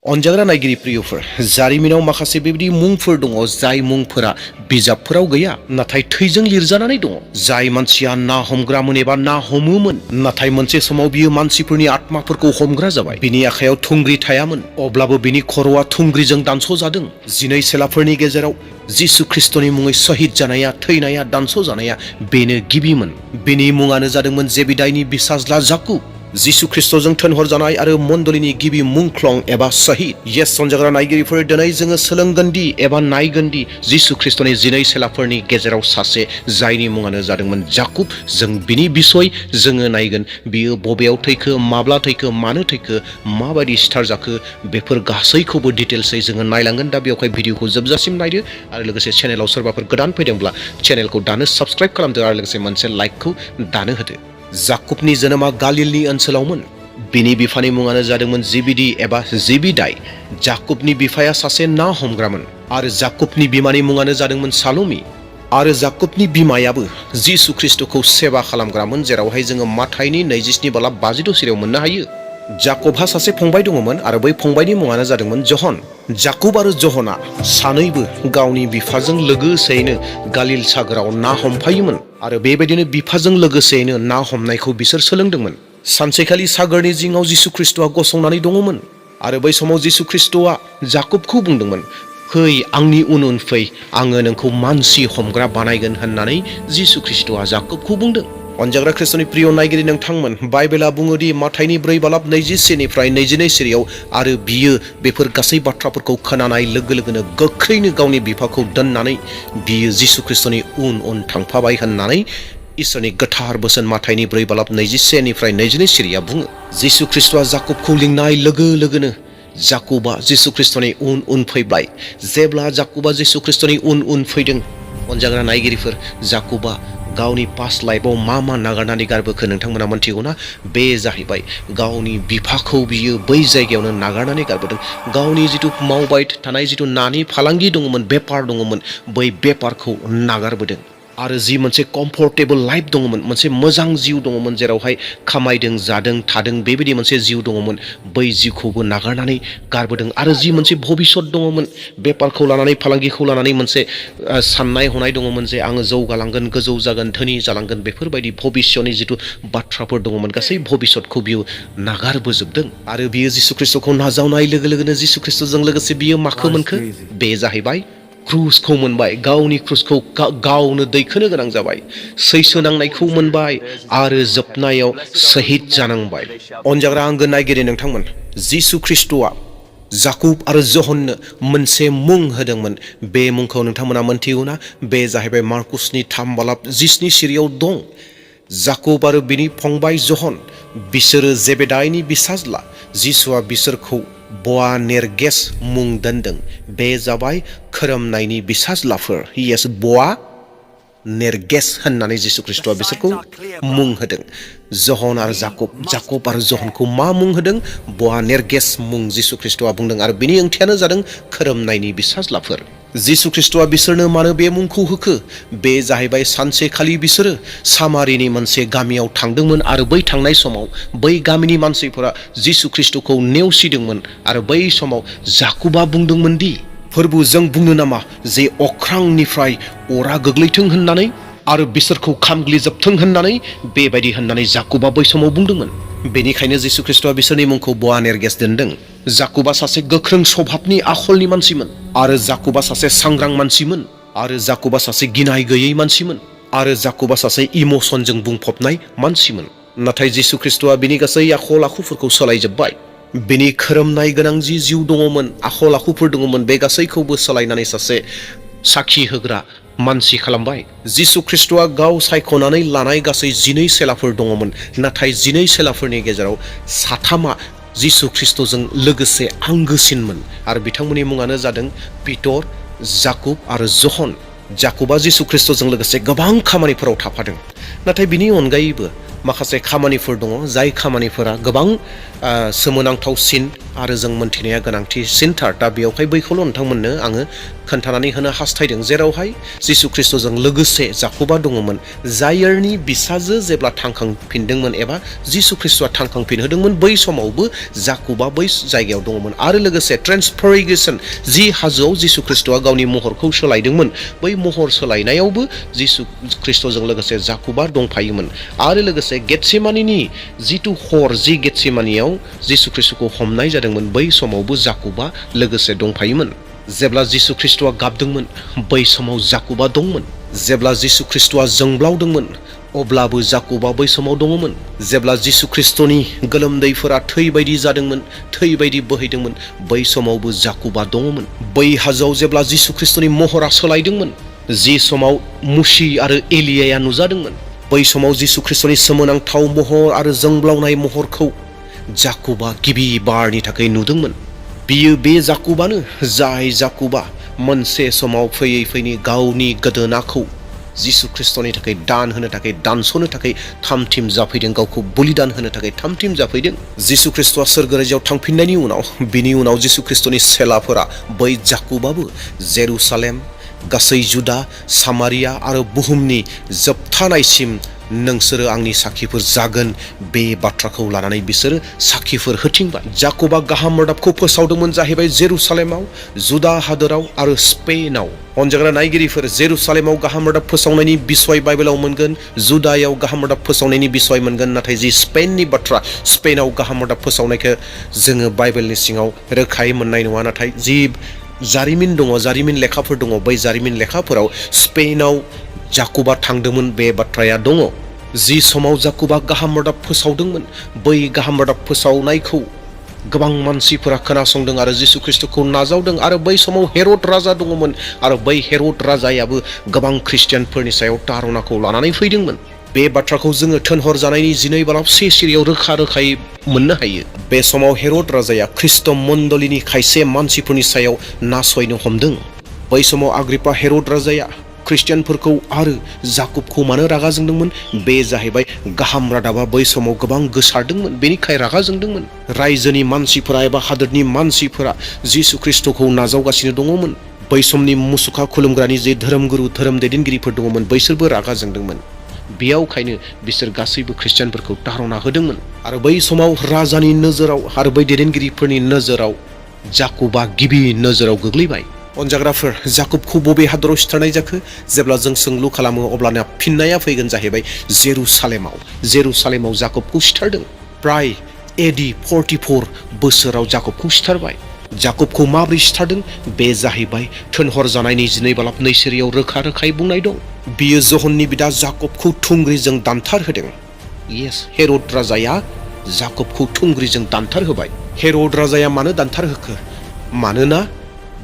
अनजाग्रा नायगिरि प्रियफोर जारिमिनाव माखासे बेबायदि मुंफोर दङ जाय मुंफोरा बिजाबफोराव गैया नाथाय थैजों लिरजानानै दङ जाय मानसिया ना हमग्रामोन एबा ना हमोमोन नाथाय मोनसे समाव बियो मानसिफोरनि आत्माफोरखौ हमग्रा जाबाय बिनि आखायाव थुंग्रि थायामोन अब्लाबो बिनि खर'आ थुंग्रिजों दानस'जादों 12 सेलाफोरनि गेजेराव जिसु ख्रिस्टनि मुङै शहीद जानाया थैनाया दानस'जानाया बेनो गिबिमोन बिनि मुङानो जादोंमोन जेबेदाइनि बिसाज्ला जाकुब जिसु ख्रिस्टजों थोनहरजानाय आरो मण्डलिनि गिबि मुंख्लं एबा शहीद येस सनजाग्रा नायगिरिफोर दिनै जोङो सोलोंगोनदि एबा नायगोनदि जिसु ख्रिस्टनि 12 सेलाफोरनि गेजेराव सासे जायनि मुङानो जादोंमोन जाकुब जों बिनि बिसय जोङो नायगोन बियो बबेयाव थैखो माब्ला थैखो मानो थैखो माबायदि स्टार जाखो बेफोर गासैखौबो डिटेल्सै जोङो नायलांगोन दा बेवहाय भिडिअखौ जोबजासिम नायदो आरो लोगोसे चेनेलाव सोरबाफोर गोदान फैदोंब्ला चेनेलखौ दानो साबस्क्राइब खालामदो आरो लोगोसे मोनसे लाइकखौ दानो होदो जाकुबनि जोनोमा गालिलनि ओनसोलावमोन बिनि बिफानि मुङानो जादोंमोन जेबेदी एबा जेबेदाइ जाकुबनि बिफाया सासे ना हमग्रामोन आरो जाकुबनि बिमानि मुङानो जादोंमोन साल'मि आरो जाकुबनि बिमायाबो जिसु ख्रिस्टखौ सेवा खालामग्रामोन जेरावहाय जोङो माथाइनि 27:52 सिरियाव मोननो हायो जाकबहा सासे फंबाय दङमोन आरो बै फंबायनि मुङानो जादोंमोन जहन जाकुब आरो जहना सानैबो गावनि बिफाजों लोगोसेयैनो गालिल सागोराव ना हमफायोमोन आरो बेबायदिनो बिफाजों लोगोसेयैनो ना हमनायखौ बिसोर सोलोंदोंमोन सानसेखालि सागोरनि जिङाव जिसु ख्रिस्टआ गसंनानै दङमोन आरो बै समाव जिसु ख्रिस्टआ जाकुबखौ बुंदोंमोन फै आंनि उन उन फै आङो नोंखौ मानसि हमग्रा बानायगोन होननानै जिसु ख्रिस्टआ जाकुबखौ बुंदों अनजाग्रा ख्रिस्टनि प्रिय नायगिरि नोंथांमोन बाइबेला बुङोदि माथाइनि 4:21 22 सिरियाव आरो बियो बेफोर गासै बाथ्राफोरखौ खोनानाय लोगो लोगोनो गोख्रैनो गावनि बिफाखौ दोननानै बियो जिसु ख्रिस्टनि उन उन थांफाबाय होननानै इसोरनि गोथार बोसोन माथाइनि 4:21 सिरिया बुङो जिसु ख्रिस्टआ जाकुबखौ लिंनाय लोगो लोगोनो जाकुबा जिसु ख्रिस्टनि उन उन फैबाय जेब्ला जाकुबा जिसु ख्रिस्टनि उन उन फैदों अनजाग्रा नायगिरिफोर जाकुबा गावनि पास्ट लाइफआव मा नागारनानै गारबोखो नोंथांमोना मोनथिगौना बे जाहैबाय गावनि बिफाखौ बियो बै जायगायावनो नागारनानै गारबोदों गावनि जिथु मावबाय थानाय जिथु नानि फालांगि दङमोन बेपार दङमोन बै बेपारखौ नागारबोदों आरो जि मोनसे कम्फर्टेबल लाइफ दङमोन मोनसे मोजां जिउ दङमोन जेरावहाय खामायदों जादों थादों बेबायदि मोनसे जिउ दङमोन बै जिउखौबो नागारनानै गारबोदों आरो जि मोनसे भबिष्यत दङमोन बेपारखौ लानानै फालांगिखौ लानानै मोनसे साननाय हनाय दङमोन जे आङो जौगालांगोन गोजौ जागोन धोनि जालांगोन बेफोरबायदि भबिष्यनि जिथु बाथ्राफोर दङमोन गासै भबिष्यतखौ बियो नागारबोजोबदों आरो बियो जिसु ख्रिस्टखौ नाजावनाय लोगो लोगोनो जिसु ख्रिस्टजों लोगोसे बियो माखौ मोनखो बे जाहैबाय क्रुसखौ मोनबाय गावनि क्रुसखौ गावनो दैखोनो गोनां जाबाय सैसो नांनायखौ मोनबाय आरो जोबनायाव शहीद जानांबाय अनजाग्रा आंगो नायगिरि नोंथांमोन जिसु ख्रिस्टआ जाकुब आरो जहननो मोनसे मुं होदोंमोन बे मुंखौ नोंथांमोना मोनथिगौना बे जाहैबाय मार्कुसनि 3:19 सिरियाव दं जाकुब आरो बिनि फंबाय जहन बिसोरो जेबेदाइनि बिसाज्ला जिसुआ बिसोरखौ बवानेरगेस मुं दोनदों बे जाबाय खोरोमनायनि बिसाज्लाफोर येस बवानेरगेस होननानै जिसु ख्रिस्टआ बिसोरखौ मुं होदों जहन आरो जाकुब आरो जहनखौ मा मुं होदों बवानेरगेस मुं जिसु ख्रिस्टआ बुंदों आरो बिनि ओंथियानो जादों खोरोमनायनि बिसाज्लाफोर जिसु ख्रिस्टआ बिसोरनो मानो बे मुंखौ होखो बे जाहैबाय सानसेखालि बिसोरो सामारिनि मोनसे गामियाव थांदोंमोन आरो बै थांनाय समाव बै गामिनि मानसिफोरा जिसु ख्रिस्टखौ नेवसिदोंमोन आरो बै समाव जाकुबा बुंदोंमोन दि फोरबु जों बुंनो नामा जे अख्रांनिफ्राय अरा गोग्लैथों होननानै आरो बिसोरखौ खामग्लिजोबथों होननानै बेबायदि होननानै जाकुबा बै समाव बुंदोंमोन बेनिखायनो जिसु ख्रिस्टआ बिसोरनि मुंखौ बवानेरगेस दोनदों जाकुबा सासे गोख्रों स्वभाबनि आखलनि मानसिमोन आरो जाकुबा सासे सांग्रां मानसिमोन आरो जाकुबा सासे गिनाय गैयै मानसिमोन आरो जाकुबा सासे इमोसनजों बुंफबनाय मानसिमोन नाथाय जिसु ख्रिस्टआ बिनि गासै आखल आखुफोरखौ सोलायजोब्बाय बिनि खोरोमनाय गोनां जि जिउ दङमोन आखल आखुफोर दङमोन बे गासैखौबो सोलायनानै सासे साखि होग्रा मानसि खालामबाय जिसु ख्रिस्टआ गाव सायख'नानै लानाय गासै 12 सेलाफोर दङमोन नाथाय 12 सेलाफोरनि गेजेराव 3 जिसु ख्रिस्टजों लोगोसे आंगोसिनमोन आरो बिथांमोननि मुङानो जादों पिटर जाकुब आरो जहन जाकुबा जिसु ख्रिस्टजों लोगोसे गोबां खामानिफोराव थाफादों नाथाय बिनि अनगायैबो माखासे खामानिफोर दङ जाय खामानिफोरा गोबां सोमोनांथावसिन आरो जों मोनथिनाया गोनांथिसिनथार। दा बेयावहाय बैखौल' नोंथांमोननो आङो खोन्थानानै होनो हास्थायदों, जेरावहाय जिसु ख्रिस्ट'जों लोगोसे जाकुबा दङमोन, जायरनि बिसाजो जेब्ला थांखांफिनदोंमोन एबा जिसु ख्रिस्ट'आ थांखांफिनहोदोंमोन, बै समावबो जाकुबा बै जायगायाव दङमोन। आरो लोगोसे ट्रेन्सफिगरेशन, जि हाजोआव जिसु ख्रिस्ट'आ गावनि महरखौ सोलायदोंमोन, बै महर सोलायनायावबो जिसु ख्रिस्ट'जों लोगोसे जाकुबा दंफायोमोन। आरो लोगोसे गेटसेमानिनि जिथु हर, जि गेटसेमानियाव जिसु ख्रिस्ट'खौ हमनाय जादोंमोन, बै समावबो जाकुबा लोगोसे दंफायोमोन। जेब्ला जिसु ख्रिस्ट'आ गाबदोंमोन, बै समाव जाकुबा दंमोन। जेब्ला जिसु ख्रिस्ट'आ जोंब्लावदोंमोन, अब्लाबो जाकुबा बै समाव दङमोन। जेब्ला जिसु ख्रिस्ट'नि गोलोमदैफोरा थै बायदि जादोंमोन, थै बायदि बोहैदोंमोन, बै समावबो जाकुबा दङमोन। बै हाजोआव जेब्ला जिसु ख्रिस्ट'नि महरा सोलायदोंमोन, जि समाव मुसि आरो एलियाया नुजादोंमोन, बै समाव जिसु ख्रिस्ट'नि सोमोनांथाव महर आरो जोंब्लावनाय महरखौ जाकुबा गिबि बारनि थाखाय नुदोंमोन। बियो बे जाकुबानो जाय जाकुबा मोनसे समाव फैयै फैयै गावनि गोदोनाखौ जिसु ख्रिस्ट'नि थाखाय दान होनो थाखाय, दानस'नो थाखाय थामथिम जाफैदों, गावखौ बलिदान होनो थाखाय थामथिम जाफैदों। जिसु ख्रिस्ट'आ सोरगोरायजोआव थांफिननायनि उनाव, बिनि उनाव जिसु ख्रिस्ट'नि सेलाफोरा बै जाकुबाबो जेरुसालेम, गासै जुदा, सामारिया आरो बुहुमनि जोबथानायसिम नोंसोरो आंनि साखिफोर जागोन, बे बाथ्राखौ लानानै बिसोरो साखिफोर होथिंबाय। जाकुबा गाहाम रादाबखौ फोसावदोंमोन जाहैबाय जेरुसालेमाव, जुदा हादोराव आरो स्पेनाव। अनजाग्रा नायगिरिफोर, जेरुसालेमाव गाहाम रादाब फोसावनायनि बिसय बाइबेलाव मोनगोन, जुदायाव गाहाम रादाब फोसावनायनि बिसय मोनगोन, नाथाय जि स्पेननि बाथ्रा, स्पेनाव गाहाम रादाब फोसावनायखौ जोङो बाइबेलनि सिङाव रोखायै मोननाय नङा। नाथाय जि जारिमिन दङ, जारिमिन लेखाफोर दङ, बै जारिमिन लेखाफोराव स्पेनाव जाकुबा थांदोंमोन बे बाथ्राया दङ। जि समाव जाकुबा गाहाम रादाब फोसावदोंमोन, बै गाहाम रादाब फोसावनायखौ गोबां मानसिफोरा खोनासंदों आरो जिसु ख्रिस्ट'खौ नाजावदों। आरो बै समाव हेरड राजा दङमोन, आरो बै हेरड राजायाबो गोबां ख्रिस्टियानफोरनि सायाव तारनाखौ लानानै फैदोंमोन। बे बाथ्राखौ जोङो थोनहर जानायनि 12 सिरियाव रोखा रोखायै मोननो हायो। बे समाव हेरड राजाया ख्रिस्ट मण्डलीनि खायसे मानसिफोरनि सायाव नासयनो हमदों। बै समाव आग्रिपा हेरड राजाया ख्रिस्टियानफोरखौ आरो जाकुबखौ मानो रागा जोंदोंमोन? बे जाहैबाय गाहाम रादाबा बै समाव गोबां गोसारदोंमोन, बेनिखाय रागा जोंदोंमोन। रायजोनि मानसिफोरा एबा हादोरनि मानसिफोरा जिसु ख्रिस्ट'खौ नाजावगासिनो दङमोन। बै समनि मुसुखा खुलुमग्रानि जे धोरोमगुरु, धोरोम दैदेनगिरिफोर दङमोन, बैसोरबो रागा जोंदोंमोन। बेयावखायनो बिसोर गासैबो ख्रिस्टियानफोरखौ तारना होदोंमोन। आरो बै समाव राजानि नोजोराव आरो बै दैदेनगिरिफोरनि नोजोराव जाकुबा गिबि नोजोराव गोग्लैबाय। अनजाग्राफोर, जाकुबखौ बबे हादराव सिथारनाय जाखो? जेब्ला जों सोंलु खालामो, अब्लाना फिननाया फैगोन जाहैबाय जेरुसालेमाव। जेरुसालेमाव जाकुबखौ सिथारदों। प्राय AD 44 बोसोराव जाकुबखौ सिथारबाय। जाकुबखौ माबोरै सिथारदों? बे जाहैबाय थोनहर जानायनि 12 सिरियाव रोखा रोखायै बुंनाय दं। बियो जहननि बिदा जाकुबखौ थुंग्रिजों दानथार होदों। येस, हेरड राजाया जाकुबखौ थुंग्रिजों दानथार होबाय। हेरड राजाया मानो दानथार होखो? मानोना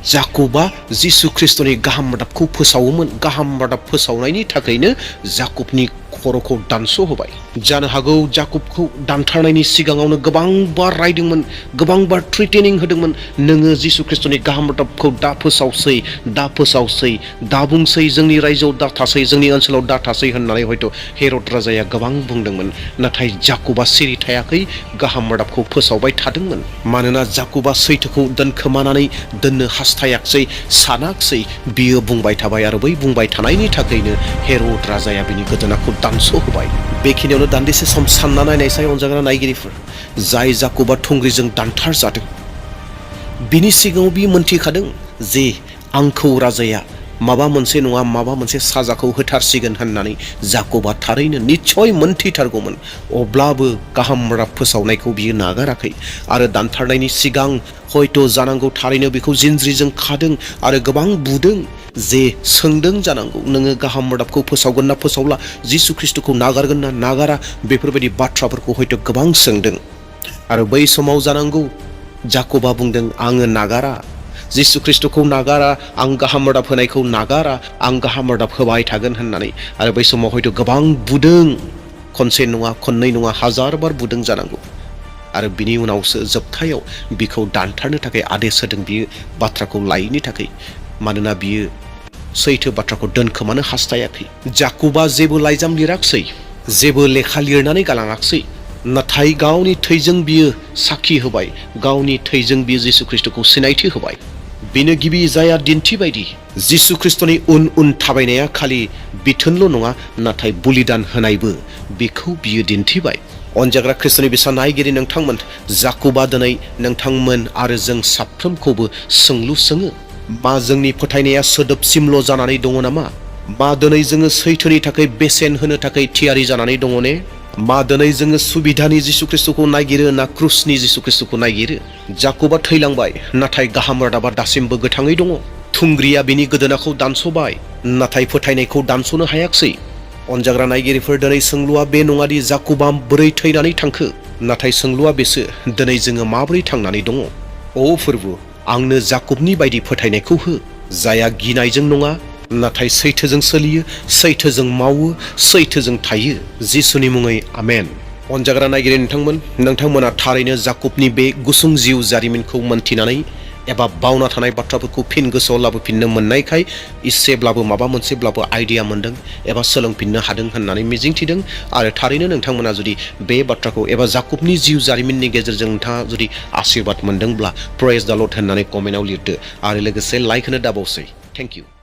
जाकुबा जिसु ख्रिस्ट'नि गाहाम रादाबखौ फोसावोमोन। गाहाम रादाब फोसावनायनि थाखायनो जाकुबनि खर'खौ दानस' होबाय। जानो हागौ जाकुबखौ दानथारनायनि सिगाङावनो गोबां बार रायदोंमोन, गोबां बार थ्रेटेनिं होदोंमोन। नोङो जिसु ख्रिस्ट'नि गाहाम रादाबखौ दा फोसावसै, दा फोसावसै, दा बुंसै, जोंनि रायजोआव दा थासै, जोंनि ओनसोलाव दा थासै होननानै हयथ' हेरड राजाया गोबां बुंदोंमोन। नाथाय जाकुबा सिरि थायाखै, गाहाम रादाबखौ फोसावबाय थादोंमोन। मानोना जाकुबा सैथोखौ दोनखोमानानै दोननो हास्थायाखसै, सानाखसै। बियो बुंबाय थाबाय आरो बै बुंबाय थानायनि थाखायनो हेरड राजाया बिनि गोदोनाखौ दानस' होबाय। बेखिनियावनो दान्दिसे सम सानना नायनायसाय अनजाग्रा नायगिरिफोर, जाय जाकुबा थुंग्रिजों दानथार जादों, बिनि सिगाङाव बियो मोनथिखादों जे आंखौ राजाया माबा मोनसे नङा माबा मोनसे साजाखौ होथारसिगोन होननानै। जाकुबा थारैनो निस्सय मोनथिथारगौमोन। अब्लाबो गाहाम रादाब फोसावनायखौ बियो नागाराखै। आरो दानथारनायनि सिगां हयथ' जानांगौ थारैनो बेखौ जिनज्रिजों खादों आरो गोबां बुदों, जे सोंदों जानांगौ, नोङो गाहाम रादाबखौ फोसावगोन ना फोसावला, जिसु ख्रिस्ट'खौ नागारगोन ना नागारा, बेफोरबायदि बाथ्राफोरखौ हयथ' गोबां सोंदों। आरो बै समाव जानांगौ जाकुबा बुंदों, आङो नागारा, जिसु ख्रिस्ट'खौ नागारा, आं गाहाम रादाब होनायखौ नागारा, आं गाहाम रादाब होबाय थागोन होननानै। आरो बै समाव हयथ' गोबां बुदों, खनसे नङा, खननै नङा, 1000 बार बुदों जानांगौ। आरो बिनि उनावसो जोबथायाव बिखौ दानथारनो थाखाय आदेश होदों, बियो बाथ्राखौ लायैनि थाखाय। मानोना बियो सैथो बाथ्राखौ दोनखोमानो हास्थायाखै। जाकुबा जेबो लाइजाम लिराखसै। जेबो लेखा लिरनानै गालाङाखसै, नाथाय गावनि थैजों बियो साखि होबाय, गावनि थैजों बियो जिसु ख्रिस्टखौ सिनायथि होबाय। बेनो गिबि जायहा दिन्थि बायदि जिसु ख्रिस्टनि उन उन थाबायनाया खालि बिथोनल' नङा, नाथाय बलिदान होनायबो, बेखौ बियो दिन्थिबाय। अनजाग्रा ख्रिस्टनि बिसा नायगिरि नोंथांमोन, जाकुबा दिनै नोंथांमोन आरो जों साफ्रोमखौबो सोंलु सोङो, मा जोंनि फोथायनाया सोदोबसिमल' जानानै दङ नामा? मा दिनै जोङो सैथोनि थाखाय बेसेन होनो थाखाय थियारि जानानै दङ ने? मा दिनै जोङो सुबिदानि जिसु ख्रिस्टखौ नागिरो ना क्रुसनि जिसु ख्रिस्टखौ नागिरो? जाकुबा थैलांबाय, नाथाय गाहाम रादाबा दासिमबो गोथाङै दङ। थुंग्रिया बिनि गोदोनाखौ दानस'बाय, नाथाय फोथायनायखौ दानस'नो हायाखसै। अनजाग्रा नायगिरिफोर, दिनै सोंलुआ बे नङादि जाकुबा बोरै थैनानै थांखो, नाथाय सोंलुआ बेसो, दिनै जोङो माबोरै थांनानै दङ? अ फोरबु, आंनो जाकुबनि बायदि फोथायनायखौ हो, जायहा गिनायजों नङा, नाथाय सैथोजों सोलियो, सैथोजों मावो, सैथोजों थायो। जिसुनि मुङै आमेन। अनजाग्रा नायगिरि नोंथांमोना थारैनो जाकुबनि बे गुसुं जिउ जारिमिनखौ मोनथिनानै एबा बावना थानाय बाथ्राफोरखौ फिन गोसोआव लाबोफिननो मोननायखाय इसेब्लाबो माबा मोनसेब्लाबो आइडिया मोनदों एबा सोलोंफिननो हादों होननानै मिजिंथिदों। आरो थारैनो नोंथांमोना जुदि बे बाथ्राखौ एबा जाकुबनि जिउ जारिमिननि गेजेरजों नोंथाङा जुदि आशीर्बाद मोनदोंब्ला प्रेज द लर्ड होननानै कमेन्टआव लिरदो आरो लोगोसे लाइक होनो दाबावसै। Thank you.